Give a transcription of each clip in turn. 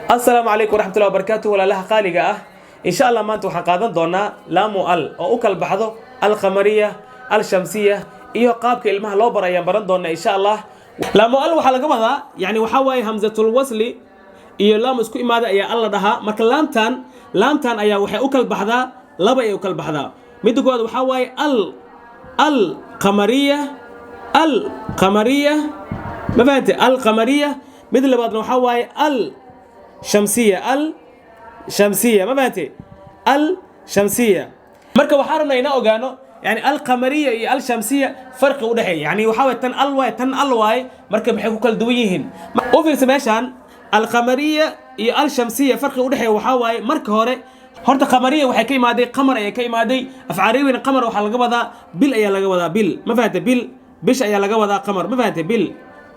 Asalaamu calaykum waraxmatullahi wabarakaatu. Walaalaha qaaliga ah, insha Allah maanta waxaan qaadan doonaa laamu al oo u kala baxdo alqamariya, alshamsiya iyo qaabka ilmaha loo baro ayaan baran doonaa, insha Allah. Laamu al waxaa laga wadaa, yani waxaa waaye, hamzatul wasli iyo laam isku imaada ayaa al la dhahaa. Marka laamtan ayaa waxay u kala baxdaa laba ayay u kala baxdaa. Midda koowaad waxaa waaye al qamariya, al qamariya, ma fahante? Al qamariya. Mid labaadna waxaa waaye al shamsiya, al shamsiya, ma fahante? Al shamsiya. Marka waxaan rabnaa inaan ogaano, yani, al qamariya iyo al shamsiya farqi u dhexeeya. Yani waxaa waaye tan al waaye, tan al waaye. Marka maxay ku kala duwan yihiin? U fiirsa meeshaan, al qamariya iyo al shamsiya farqi u dhexeeya waxaa waaye, marka hore horta qamariya waxay ka imaaday qamar ayay ka imaaday. Af Carabina qamar waxaa laga wadaa bil ayaa laga wadaa, bil, ma fahante? Bil, bish ayaa laga wadaa qamar, ma fahante? Bil,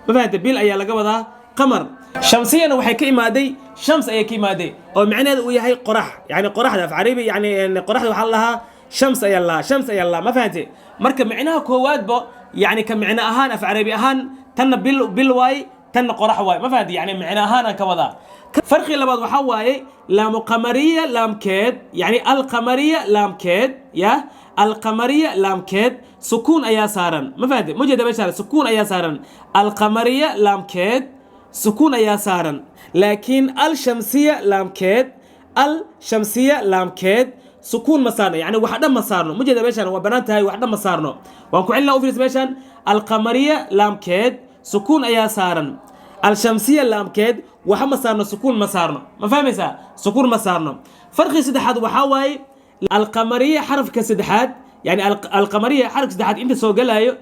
ma fahante? Bil ayaa laga wadaa qamar. Shamsiyana waxay ka imaaday shams ayay ka imaaday, oo macnaheedu uu yahay qorax, yani qoraxda. Af Carabi yani qoraxda waxaa la lahaa shams ayaa lahaa, shams ayaa lahaa, ma fahante? Marka micnaha koowaadba, yani ka micno ahaan, af Carabi ahaan, tanna bil, bil waaye, tanna qorax waaye, ma fahante? Yani micno ahaan aan ka wadaa. Farqi labaad waxaa waaye laamu qamariya laamkeed, yani alqamariya laamkeed, ya alqamariya laamkeed sukuun ayaa saaran, ma fahante? Ma jeeda meeshaan sukuun ayaa saaran? Alqamariya laamkeed sukuun ayaa saaran, laakiin alshamsiya laamkeed, alshamsiya laamkeed sukuun ma saarno, yani wax dhan ma saarno. Ma jeeda meeshaan? Waa banaan tahay, wax dhan ma saarno. Waan ku celinaa, u fiirsa meeshaan: alqamariya laamkeed sukuun ayaa saaran, alshamsiya laamkeed waxa ma saarno, sukuun ma saarno. Ma fahmaysaa? Sukuun ma saarno. Farqi saddexaad waxaa waaye alqamariya xarafka saddexaad, yani alqamariya xarafka saddexaad inta soo galaayo,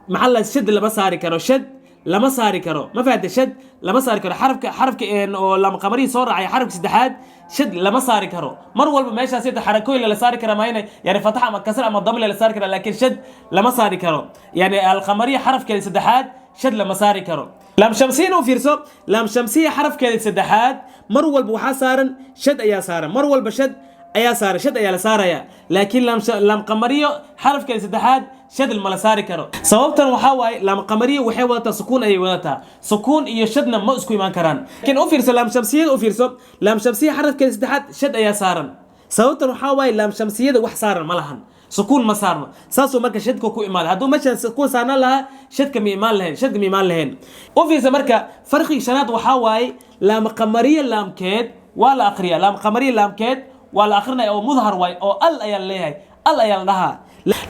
maxaa la shad lama saari karo, shad lama saari karo, ma fahante? Shad lama saari karo. Xarafka oo laam qamariya soo raacay xarafka saddexaad shad lama saari karo. Mar walba meeshaas inta xarakooyin la saari kara mahayna, yani fatax ama kasr ama dam la saari kara, laakiin shad lama saari karo. Yani alqamariya xarafkeeda saddexaad shad lama saari karo. Laam shamsiyana u fiirso: laam shamsiya xarafkeeda saddexaad mar walba waxaa saaran shad ayaa saaran, mar walba shad ayaa saaran, shad ayaa la saaraya. Laakiin laam qamariyo xarafkeeda saddexaad shad ma la saari karo. Sababtan waxaa waaye laam qamariyo waxay wadataa sukuun ayay wadataa, sukuun iyo shadna ma isku imaan karaan. Laakiin u fiirso laam shamsiyada, u fiirso laam shamsiya xarafkeeda saddexaad shad ayaa saaran. Sababtan waxaa waaye laam shamsiyada wax saaran ma lahan, sukuun ma saarno, saasuu marka shadka ku imaada. Hadduu meeshaan sukuun saarnaan lahaa, shadka ma imaan lahayn, shadka ma imaan lahayn. U fiirsa marka, farqiga shanaad waxaa waaye laam qamariya laamkeed waa la akhriyaa, laam qamariya laamkeed waa la akhrinaya oo mudhar waay, oo al ayaa la leeyahay, al ayaa la dhahaa.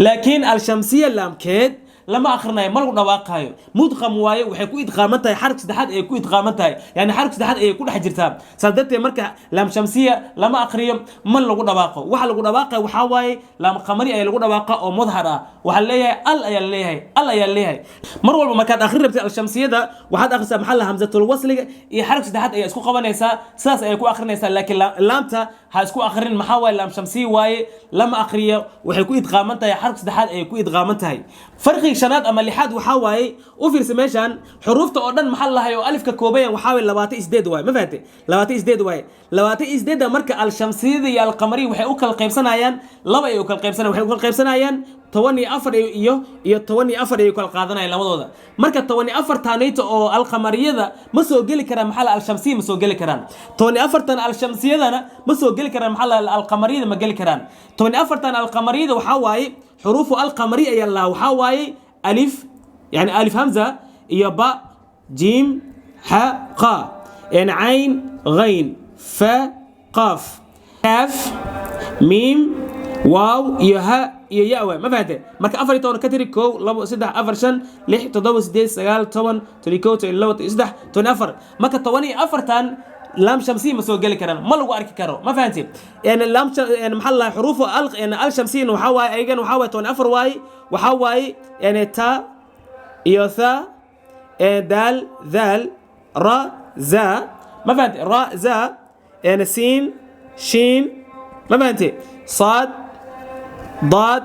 Laakiin alshamsiya laamkeed lama akhrinayo, ma lagu dhawaaqayo, mudqam waaye. Waxay ku idqaaman tahay xaraf saddexaad ayay ku idqaaman tahay, yani xaraf saddexaad ayay ku dhex jirtaa. Saas darteed marka laam shamsiya lama akhriyo, ma lagu dhawaaqo. Waxa lagu dhawaaqaya waxaa waaye laam qamari ayaa lagu dhawaaqa oo mudhar ah. Waxaa leeyahay al ayaa leeyahay, al ayaa leeyahay. Mar walba markaad akhrin rabtid alshamsiyada, waxaad akhrisaa, maxaa la, hamzatul wasliga iyo xaraf saddexaad ayaa isku qabanaysaa, sidaas ayay ku akhrinaysaa. Laakiin laamta ha isku akhrin. Maxaa waaye? Laam shamsiya waaye, lama akhriyo, waxay ku idqaaman tahay xaraf saddexaad ayay ku idqaaman tahay. Farqiga shanaad ama lixaad waxaa waaye, u fiirsa meeshaan, xuruufta oo dhan, maxaa lahay, oo alifka koobayan waxaa waaye 28 waaye, ma fahante? 28 waaye. 28-da marka alshamsiyada iyo alqamariya waxay u kala qaybsanayaan laba ay u kala qaybsanayaan. Waxay u kala qaybsanayaan 14 iyo 14 ay u kala qaadanayaan labadooda. Marka 14 taanayta oo alqamariyada ma soo geli karaan, maxaa la, alshamsiya ma soo geli karaan. 14-tan alshamsiyadana ma soo geli karaan, maxaa la, alqamariyada ma geli karaan. 14-tan alqamariyada waxaa waaye xuruufu alqamari ayaa lahaa. Waxaa waaye alif, yani alif hamza iyo ba, jiim, xa, qa, yani cayn, ghayn, fa, qaaf, kaaf, miim, waaw iyo ha iyo ya waay, ma fahante? Marka 14 ka tiri: kow, labo, saddex, afar, shan, lix, toddoba, sideed, sagaal, 10, 11, 12, 13, 14. Marka 14-tan laam shamsiya ma soo geli karaan, ma lagu arki karo, ma fahanti? Yani laam, yani maxaa la, xuruufu al, yani al shamsiyin waxaa waaye, ayagan waxaa waaye 14 waaye. Waxaa waaye yani ta iyo tha, daal, daal, ra, za, ma fahanti? Ra, za, yani siin, shiin, ma fahanti? Saad, daad,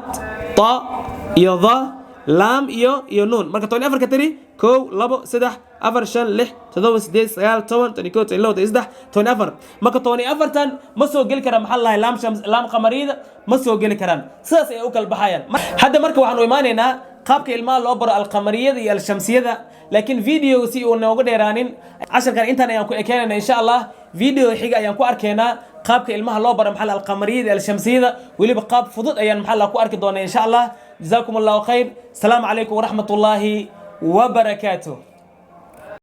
ta iyo dha, laam iyo nuun. Marka 14 ka tiri: kow, labo, saddex, afar, shan, lix, toddoba, sideed, sagaal, 10, 11, 12, 13, 14. Marka 14-tan ma soo geli karaan, maxaa lahay, laam shams, laam qamariyada ma soo geli karaan. Sidaas ay u kala baxayaan. Hadda marka waxaanu imaanaynaa qaabka ilmaha loo baro alqamariyada iyo alshamsiyada, laakiin video si uu nooga dheeraanin, casharkan intaan ayaan ku ekeenayna, insha Allah. Video xiga ayaan ku arkaynaa qaabka ilmaha loo bara, maxaa la, alqamariyada, alshamsiyada. Weliba qaab fudud ayaan, maxaa la, ku arki doonaa, insha Allah. Jazaakum Allahu khayr. Asalaamu calaykum waraxmat ullaahi wabarakaatuh.